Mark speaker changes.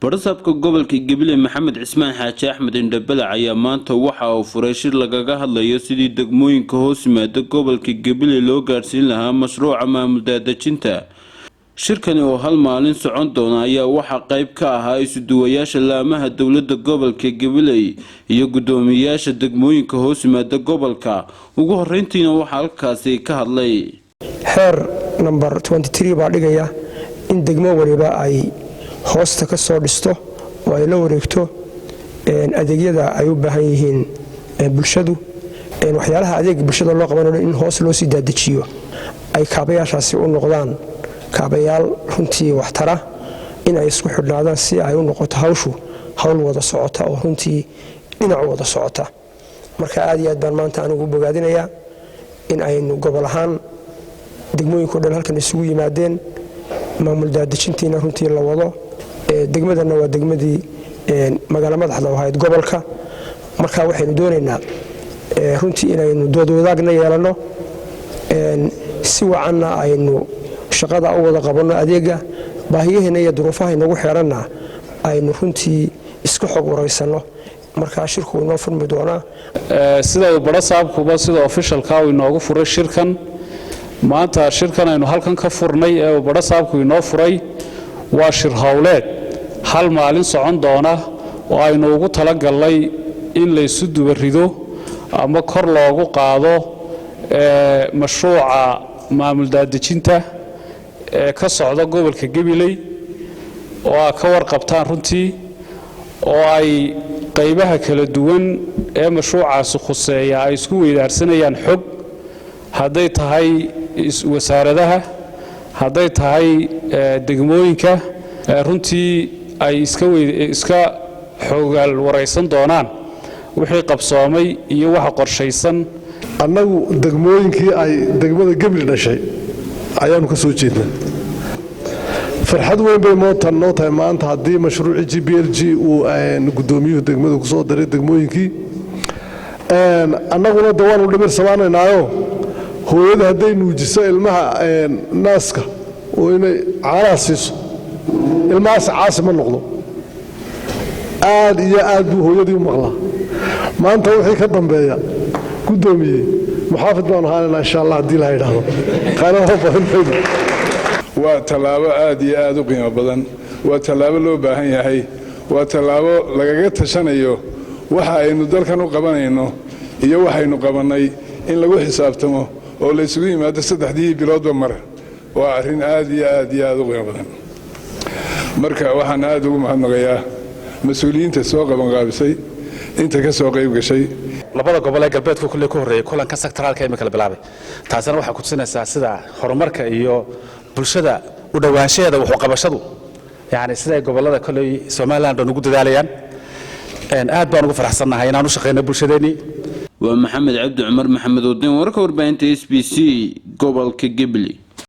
Speaker 1: Badhasaabka gobolka Gabiley, Maxamed Cismaan Xaaji Axmed Indhabalac, ayaa maanta waxa uu furay shir lagaga hadlayo sidii degmooyinka hoos yimaada gobolka Gabiley loo gaadhsiin lahaa mashruuca maamul daadejinta. Shirkani oo hal maalin socon doona ayaa waxaa qayb ka ahaa isuduwayaasha laamaha dowlada gobolka Gabiley iyo guddoomiyayaasha degmooyinka hoos yimaada gobolka. Ugu horeyntiina waxaa halkaasi ka hadlay
Speaker 2: Xeer number baa dhigaya in degmo waliba ay hoosta ka soo dhisto oo ay la wareegto adeegyada ay u baahan yihiin bulshadu. Waxyaalaha adeega bulshada loo qabanayo in hoos loo sii daadajiyo, ay kaabayaashaasi u noqdaan kaabayaal runtii waxtara, in ay isku xidhnaadaan si ay u noqoto hawshu hawl wada socota oo runtii dhinac wada socota. Marka aad iyo aad baan maanta anigu u bogaadinayaa in aynu gobol ahaan degmooyinka o dhan halkan isugu yimaadeen, maamul daadejintiina runtii la wado. Degmadanna waa degmadii magaalo madaxda u ahayd gobolka. Marka waxaynu doonaynaa runtii inaynu dood wadaagna yeelanno, si wacanna aynu shaqada u wada qabanno, adeega baahiyaheena iyo duruufaha inagu xeeranna aynu runtii iska xog waraysanno. Markaa shirku inoo furmi doonaa.
Speaker 3: Sida uu badhasaabkuba sida officialka uu inoogu furay shirkan maanta, shirkan aynu halkan ka furnay ee uu badhasaabku inoo furay waa shir howleed hal maalin socon doona oo aynu ugu talagalnay in laysu dubarido ama kor loogu qaado mashruuca maamul daadejinta ee ka socda gobolka Gabiley, oo aa ka warqabtaan runtii, oo ay qaybaha kala duwan ee mashruucaasi khuseeya ay isku weydaarsanayaan xog, hadday tahay wasaaradaha, hadday tahay degmooyinka, runtii ay iska xoogaal waraysan doonaan wixii qabsoomay iyo waxa qorshaysan.
Speaker 4: Annagu degmooyinkii ay degmada Gebli dhashay ayaannu ka soo jeednaa. Farxad weyn bay mootan noo tahay maanta haddii mashruucii GPLG uu guddoomiyuhu degmada ku soo daray degmooyinkii. Annaguna de waanu dhimir samaanaynaayo. Hooyada hadday nuujiso ilmaha naaska oo inay caanaha siiso, ilmahaas caasi ma noqdo, aad iyo aad buu hooyadii u maqlaa. Maanta wixii ka dambeeya, guddoomiye, muxaafid baanu ahaanaynaa, insha Allah, haddii la yidhaahdo qaanada badan mayno.
Speaker 5: Waa tallaabo aad iyo aad u qiimo badan, waa tallaabo loo baahan yahay, waa tallaabo lagaga tashanayo waxa aynu dalkan u qabanayno iyo waxaynu qabannay in lagu xisaabtamo oo laysugu yimaado saddexdii biloodba mar. Waa arrin aad iyo aad iyo aad u qiimo badan. Marka waxaan aad ugu mahadnaqayaa mas-uuliyiinta soo qabanqaabisay, inta ka soo qayb gashay.
Speaker 6: Labada gobol ee galbeedku kulley ku horreeyey kulanka sectoralka imika la bilaabay, taasina waxay kutusinaysaa sida horumarka iyo bulshada u dhowaanshaheeda wuxuu qabashadu, yacni siday gobollada kolley Somaliland dhan ugu dadaalayaan. Aad baan ugu faraxsannahay inaan u shaqeyno bulshadeennii.
Speaker 1: Waa Maxamed Cabdi Cumar Maxamed Wadin, wararka warbaahinta SBC, gobolka Gebli.